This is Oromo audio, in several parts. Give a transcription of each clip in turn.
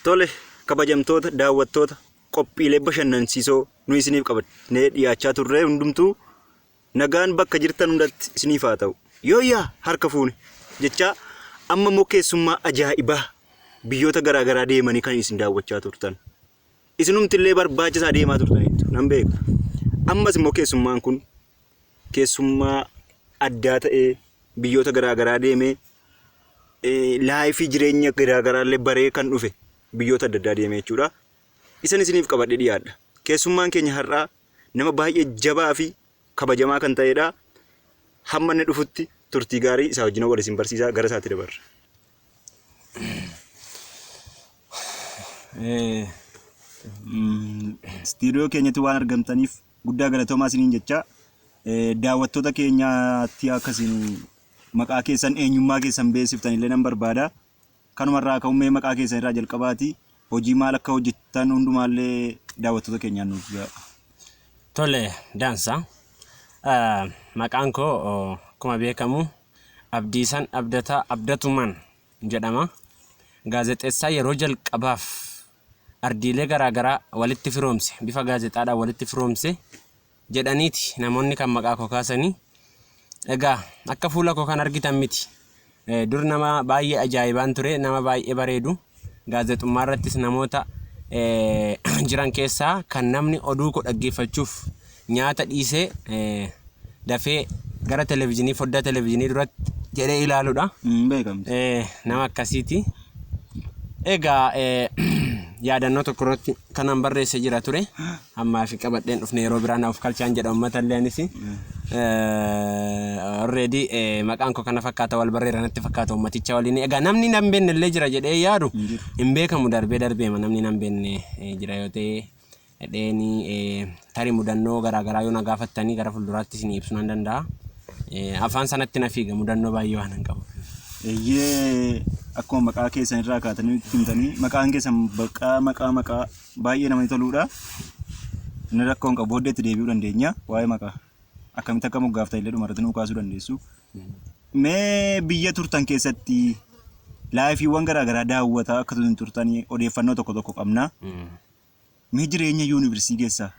Tole kabajamtoota daawwattoota qophiilee bashannansiisoo nu isiniif qabannee dhiyaachaa turre hundumtuu nagaan bakka jirtan hundatti isiniif haa ta'u. Yooyyaa harka fuune jechaa amma immoo keessummaa ajaa'ibaa biyyoota garaa garaa deemanii kan isin daawwachaa turtan. Isinumti illee barbaachisaa deemaa turtaniittu nan beeka. Ammas immoo keessummaan kun keessummaa addaa ta'ee biyyoota garaa garaa deemee laayifii jireenya garaa garaa illee baree kan dhufe biyyoota adda addaa deemee jechuudha. Isan isiniif qabadhee dhiyaadha. Keessummaan keenya har'aa nama baay'ee jabaa fi kabajamaa kan ta'edha. Hamma inni dhufutti turtii gaarii isaa wajjin wal isin barsiisaa gara isaatti dabarra. Istiidiyoo keenyatti waan argamtaniif guddaa galatoomaa isiniin jecha daawwattoota keenyaatti akka isin maqaa keessan eenyummaa keessan beeksiftan illee nan barbaada. Kanumarraa ka'uun mee maqaa keessan irraa jalqabaati hojii maal akka hojjettan hundumaallee daawwattoota keenyaan nuuf ga'a. Tole dansa. Maqaan koo akkuma beekamu Abdiisan Abdataa Abdatuman jedhama. Gaazexeessaa yeroo jalqabaaf ardiilee garaa garaa walitti firoomse, bifa gaazexaadhaan walitti firoomse jedhaniiti namoonni kan maqaa koo kaasanii. Egaa akka fuula koo kan argitan miti. Dur nama baay'ee ajaa'ibaan ture, nama baay'ee bareedu. Gaazexummaa irrattis namoota jiran keessaa kan namni oduu koo dhaggeeffachuuf nyaata dhiisee dafee gara televizyinii foddaa televizyinii duratti jedhee ilaaludha. Hin beekamti. Nama akkasiiti. Egaa yaadannoo tokko irratti kanan barreesse jira ture. Ammaa fi qabadheen dhufne yeroo biraa naaf kalchaan jedha uummata illee anis. Already maqaan koo kana fakkaata wal barreera natti fakkaata uummaticha waliin. Egaa namni nan beekne illee jira jedhee yaadu Hin jiru. hin beekamu darbee darbeema namni nan beekne jira yoo ta'e jedheeni tarii mudannoo garaa garaa yoo na gaafattanii gara fuulduraatti isinii ibsuu nan danda'a. Afaan sanatti na fiiga mudannoo baay'ee waan hin qabuuf. Eeyyee akkuma maqaa keessan irraa kaatanii nutti himtanii maqaan keessan maqaa maqaa maqaa baay'ee namatti toluudha. Inni rakkoo hin qabu booddee itti deebi'uu dandeenya waa'ee maqaa akkamitti akka moggaaftan illee dhumarratti nuu kaasuu dandeessu. Mee biyya turtan keessatti laayifiiwwan garaa garaa daawwataa akka turtanii odeeffannoo tokko tokko qabna. Mee jireenya yuunivarsiitii keessaa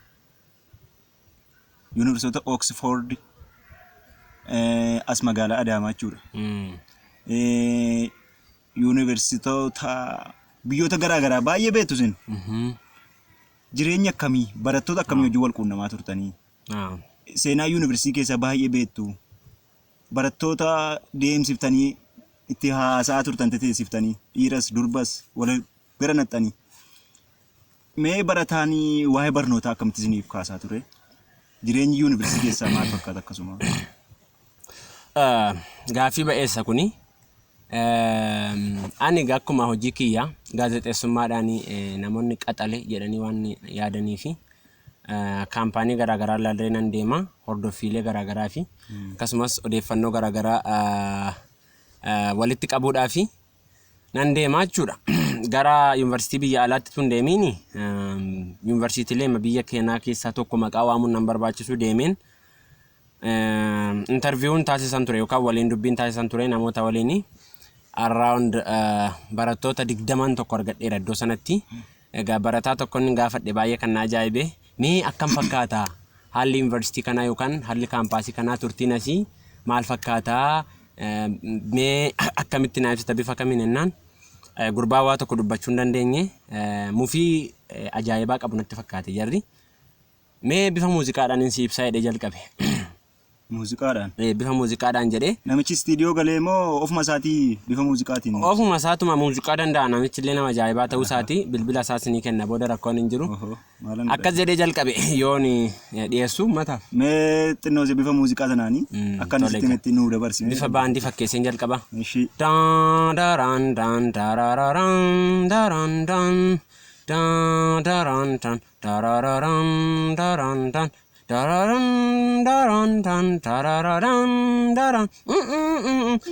yuunivarsiitota Oxford as magaalaa Adaamaa jechuudha. Yuunivarsiitota biyyoota garaa garaa baay'ee beektu isin. Jireenya akkamii barattoota akkamii wajjin wal quunnamaa turtanii? Seenaa yuunivarsiitii keessaa baay'ee beektu. Barattoota deemsiftanii itti haasa'aa turtan teteessiftanii dhiiras durbas wal bira naqxanii. Mee barataan waa'ee barnootaa akkamitti isiniif kaasaa ture? Jireenyi yuunivarsiitii keessaa maal fakkaata akkasuma? Gaaffii ba'eessa kuni. Ani egaa akkuma hojii kiyya gaazexeessummaadhaan namoonni qaxale jedhanii waan yaadanii fi kaampaanii garaagaraa illee nan deema hordoffiilee garaagaraa fi akkasumas odeeffannoo garaagaraa walitti qabuudhaa fi nan deema jechuudha. Gara yuunivarsiitii biyya alaatti tun deemiin yuunivarsiitiilee biyya keenyaa keessaa tokko maqaa waamuun nan barbaachisu deemeen interviewun taasisan ture yookaan waliin dubbiin taasisan ture namoota waliin around barattoota 20n tokko argadheera iddoo sanatti. Egaa barataa tokko inni gaafadhe baay'ee kan na ajaa'ibe mee akkam fakkaata haalli yuunivarsiitii kanaa yookaan haalli kaampaasii kanaa turtiin asii maal fakkaata mee akkamitti naa ibsita bifa kamiin jennaan gurbaa waa tokko dubbachuu hin dandeenye mufii ajaa'ibaa qabu natti fakkaate jarri. Mee bifa muuziqaadhaan si ibsaa jedhee jalqabe. Muuziqaadhaan. Bifa muuziqaadhaan jedhee. Namichi istiidiyoo galee moo ofuma isaatii bifa muuziqaatiin? Ofuma isaatuma muuziqaa danda'a namichi illee nama ajaa'ibaa ta'uu isaati bilbila isaas ni kenna booda rakkoon hin jiru. Oho, maalan godha? Akkas jedhee jalqabe yoon dhiyeessu uummataaf. Mee xinnoo ishee bifa muuziqaa sanaanii akka inni tole sitti himetti nuu dabarsi. Bifa baandii fakkeesseen jalqaba. Ishii. Daan daraan daan darararaan daraan daan daan daraan daan darararaan daraan daan dararaan daraan daan darararaan daraan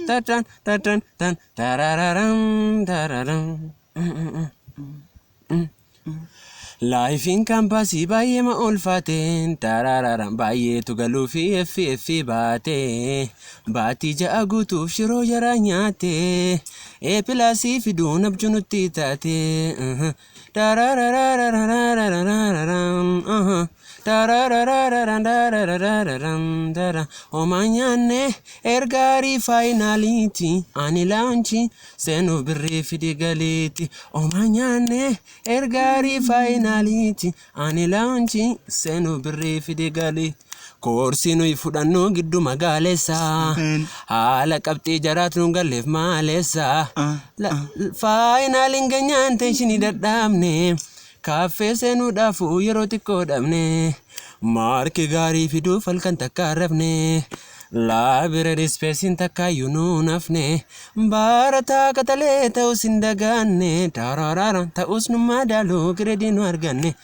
dadan dadan dan darararaan dararaan. Lifeiin campusii baay'ee ma ulfaate, tararara, baay'eetu galuu fi effi effi baate, baatii 6 guutuuf shiroo jaraa nyaate, A plusii fiduun abjuu nutti taate. Tararararararararararara, tarararararararararara. Homaa nyaanne ergaarii finaliiti, ani lounge seenuuf birrii fidi galiiti. Homaa nyaanne ergaarii finaliiti, ani lounge seenuuf birrii fidi galii. Koorsii nuyi fudhannu giddu magaaleessa. Haala qabxii jaraatu nu galleef maaleessa. Finaliin ganyaan tensionii dadhaabne. Kaaffee seenuudhaaf yeroo xiqqoo dhabne. Markii gaarii fiduuf halkan takka rafne. Library spaceiin takkaayyuu nu nafne. Barataa qaxalee ta'us hin dagaanne. Tararara, ta'us nu madaalu gradeii nu arganne.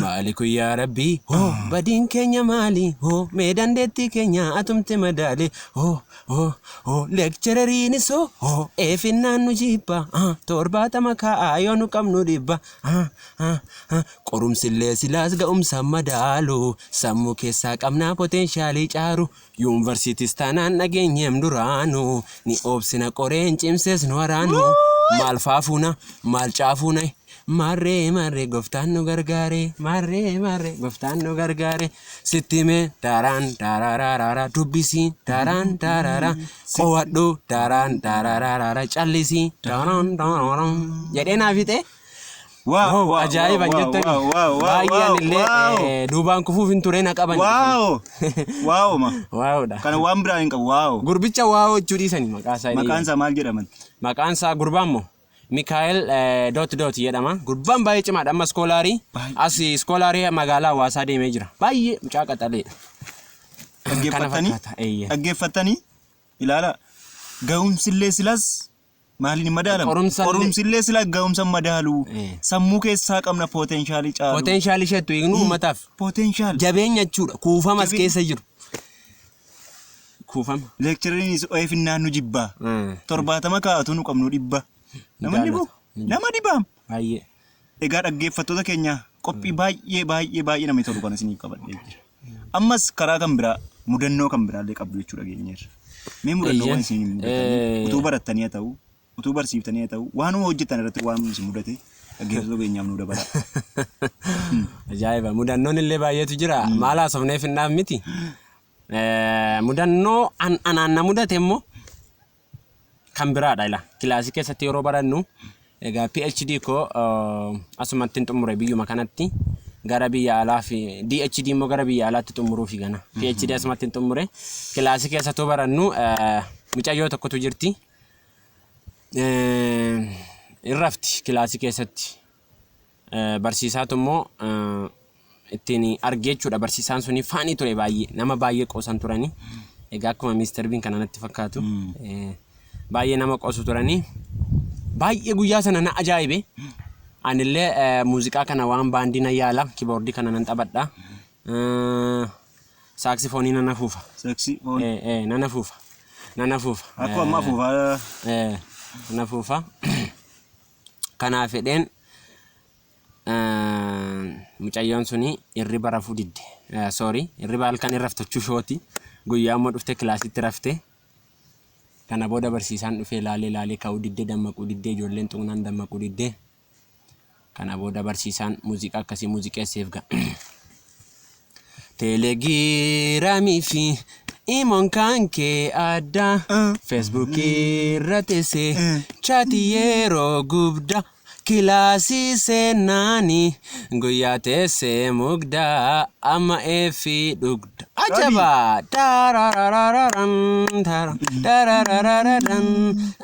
Maali kun yaa Rabbii, hoo badiin keenya maali, hoo mee dandeettii keenya atumte madaali, hoo hoo hoo. Lectureriinis hoo hoo eefinnaan nu jibba, 70 kaa'aa yoo nu qabnu 100. Qorumsillee silaas ga'umsa madaalu, sammuu keessaa qabnaa potentialii caaru, yuunivarsiitis taanaan dhageenyeem duraanu, ni oobsina qoreen cimsees nu waraanu. Maal faafuuna, maal caafuuna? Maarree maarree, gooftaan nu gargaare, maarree maarree, gooftaan nu gargaare. Sitti hime, daaraan daararaarara, dubbisi, daaraan daarara, qo'adhu, daaraan daararaarara, callisi, daaraan daaraan jedhee naa fixe. Wow! Ajaa'iba jettani. Baay'een illee duubaan kufuuf hin ture, na qaban. Wow! Wow ma. Wowdha. Kana waan biraa hin qabu, wow. Gurbicha wow jechuu dhiisanii maqaa isaa. Maqaan isaa maal jedhaman? Maqaan isaa gurbaan moo Mikaa'el dot dot jedhama. Gurbaan baay'ee cimaadha. Amma scholarii as scholarii magaalaa hawaasaa deemee jira. Baay'ee mucaa qaxaleedha. Kana Dhaggeeffattanii? fakkaata. Eeyyee. Dhaggeeffattanii? Ilaala. Ga'umsillee silas maaliin hin madaalamu? Qorumsillee sila ga'umsa hin madaalu. Sammuu keessaa qabna potentialii caalu. Potentialii isheettu hiiknu uummataaf. Potential. Jabeenya jechuudha. Kuufama as Jabeenya. keessa jiru. Kuufama. Lectureriinis oefinnaan nu jibbaa. 70 kaa'atu nu qabnu 100. Nama dhibu? Jaallata. Nama dhibaam. Baay'ee. Egaa dhaggeeffattoota keenya, qophii baay'ee baay'ee baay'ee namatti tolu kana isiniif qabadhee jira. Ammas karaa kan biraa mudannoo kan biraallee qabdu jechuu dhageenyeerra. Mee mudannoowwan isin mudatanii, utuu barattanii haa ta'u, utuu barsiiftanii haa ta'u, waanuma hojjetan irratti waan isin mudate dhaggeeffattoota keenyaaf nu dabala. Ajaa'iba! Mudannoon illee baay'eetu jira. Maal haasofneef hin dhaaf miti. Mudannoo anaan na mudate immoo kan biraadha ila. Kilaasii keessatti yeroo barannu, egaa PhD koo asumatti hin xumure biyyuma kanatti, gara biyya alaa fi DHD immoo gara biyya alaatti xumuruufi gana. PhD asumatti hin xumure. Kilaasii keessattuu barannu mucayyoo tokkotu jirti. Hin rafti kilaasii keessatti. Barsiisaatu immoo ittiin argee jechuudha. Barsiisaan suni funny ture baay'ee. Nama baay'ee qoosan turani. Egaa akkuma Mister Bean kana natti fakkaatu. Baay'ee nama qoosu turani. Baay'ee guyyaa sana na ajaa'ibe. Anillee muuziqaa kana waan baandii nan yaala. Keyboardii kana nan taphadha. Saxophonii nan afuufa. Saxi Nan afuufa. Nan afuufa. Akkuma amma afuufaa. Nan afuufa. Kanaaf fedheen mucayyoon suni hirriba rafuu didde. Sorry, hirriba halkan irra raftachuu shooti. Guyyaa immoo dhuftee kilaasitti rafte. Kana booda barsiisaan dhufee laalee laalee ka'uu diddee, dammaquu diddee, ijoolleen xuqnaan dammaquu diddee. Kana booda barsiisaan muuziqaa akkasii muuziqeesseef ga'a. Telegramii fi imoon kan kee adda, Facebookii irra teessee chatii yeroo gubda, kilaasii seennaani guyyaa teessee mugda, amma eeffii dhugda. Ajaba! Darararararan, darararararan,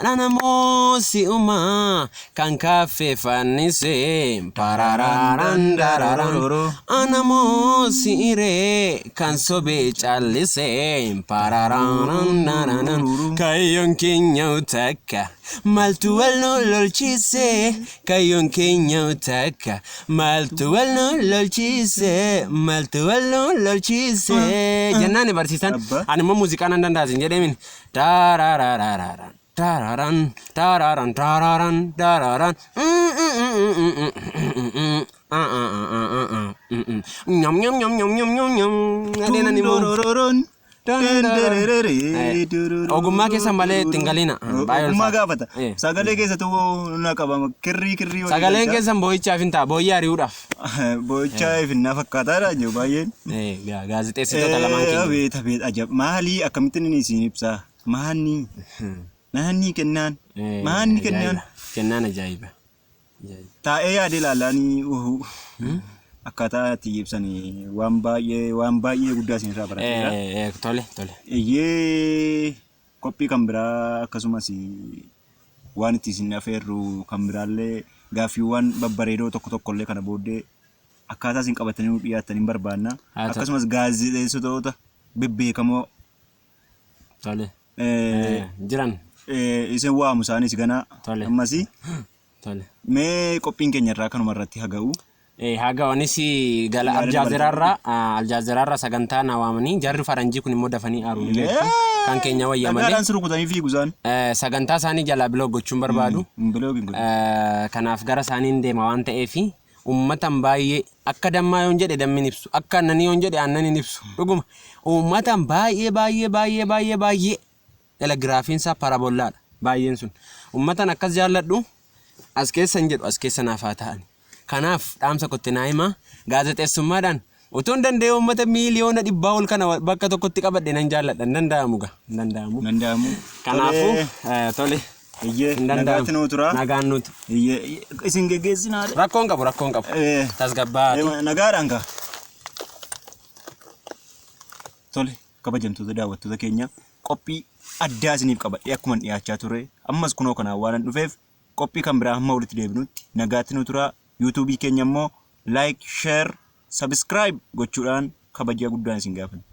nanamoo si'uma kan kaaffee fannisee, parararan dararan, anamoo si'iree kan sobee callisee, parararan dararan. Kayyoon keenya takka, maaltu wal nu lolchiise? Kayyoon keenya takka, maaltu wal nu lolchiise? Maaltu wal nu lolchiise jennaani barsiisan. Abbaa. Ani immoo muuziqaa nan danda'asin jedheemin, tarararararan tararan tararan tararan tararan. Nyam nyam nyam nyam nyam nyam nyam. Adeenan immoo. Tundorororon. Eh, Ogummaa keessan malee ittiin galina. Baay'ee Ogummaa ulfaata. gaafata. Eh. Sagalee keessattuu na qabama. Kirrii kirrii walii Sagaleen galcha. keessan boo'ichaaf hin ta'a. Booyyee ari'uudhaaf. Boo'ichaa eefinnaa fakkaataadha jiru baay'een. Eh, Gaazexeessitoota lamaan keenya. Abeet abeet ajab. Maalii akkamittiin inni isin ibsaa? Maanni? Maanni kennaan? Eh, Maanni kennaan? Ajaa'iba. Kennaan ajaa'iba. Ajaa'iba. Taa'ee yaadee ilaalaanii akkaataa itti ibsan waan baay'ee waan baay'ee guddaa isinirraa barateera. Eh, eh, tole tole. Iyyee qophii kan biraa akkasumas waan itti isin afeerru kan biraallee gaaffiiwwan babbareedoo tokko tokkollee kana booddee akkaataa isin qabatanii nu dhiyaatan hin barbaanna. Haa ta'u. Akkasumas gaazexeessitoota bebbeekamoo Tole. Eh, jiran. isin waamu isaanis ganaa Tole. ammas Tole. mee qophiin keenya irraa kanuma irratti haga'u. Eh, haga onis gala Yaada Aljaaziraarraa Aljaaziraarraa sagantaa na waamanii jarri faranjii kun immoo dafanii aaru ni beektu. Kan keenya wayya malee. Dhagaadhaan si rukutanii fiigu isaan. Sagantaa isaanii jalaa biloo gochuun barbaadu. Biloo hin godhu. Kanaaf gara isaaniin deema waan ta'eef uummatan baay'ee akka dammaa yoon jedhe dammi hin ibsu akka aannanii yoon jedhe aannan hin ibsu dhuguma uummatan baay'ee baay'ee baay'ee baay'ee baay'ee telegiraafiin isaa parabollaadha baay'een sun uummatan akkas jaalladhu as keessa hin jedhu as keessa naaf haa ta'ani kanaaf dhaamsa kotti naa himaa gaazexeessummaadhaan utuu hin danda'e uummata 100 miiliyoona ol kana bakka tokkotti qabadhe nan jaalladha hin danda'amu gaa hin danda'amu Danda'amu. kanaafuu tole Iyyee hin danda'amu nagaatti nuu tura. Nagaan nuti Iyyee isin geggeessinaa. Rakkoon qabu rakkoon qabu. Tasgabbaa'aati. Nagaadhaan kaa. Tole kabajamtoota daawwattoota keenya qophii addaa isiniif qabadhee akkuma dhiyaachaa ture ammas kunoo kanaan waan an dhufeef qophii kan biraa hamma walitti deebinutti nagaatti nu turaa. Yuutuubii keenya immoo like, share, subscribe gochuudhaan kabajaa guddaan isin gaafanna.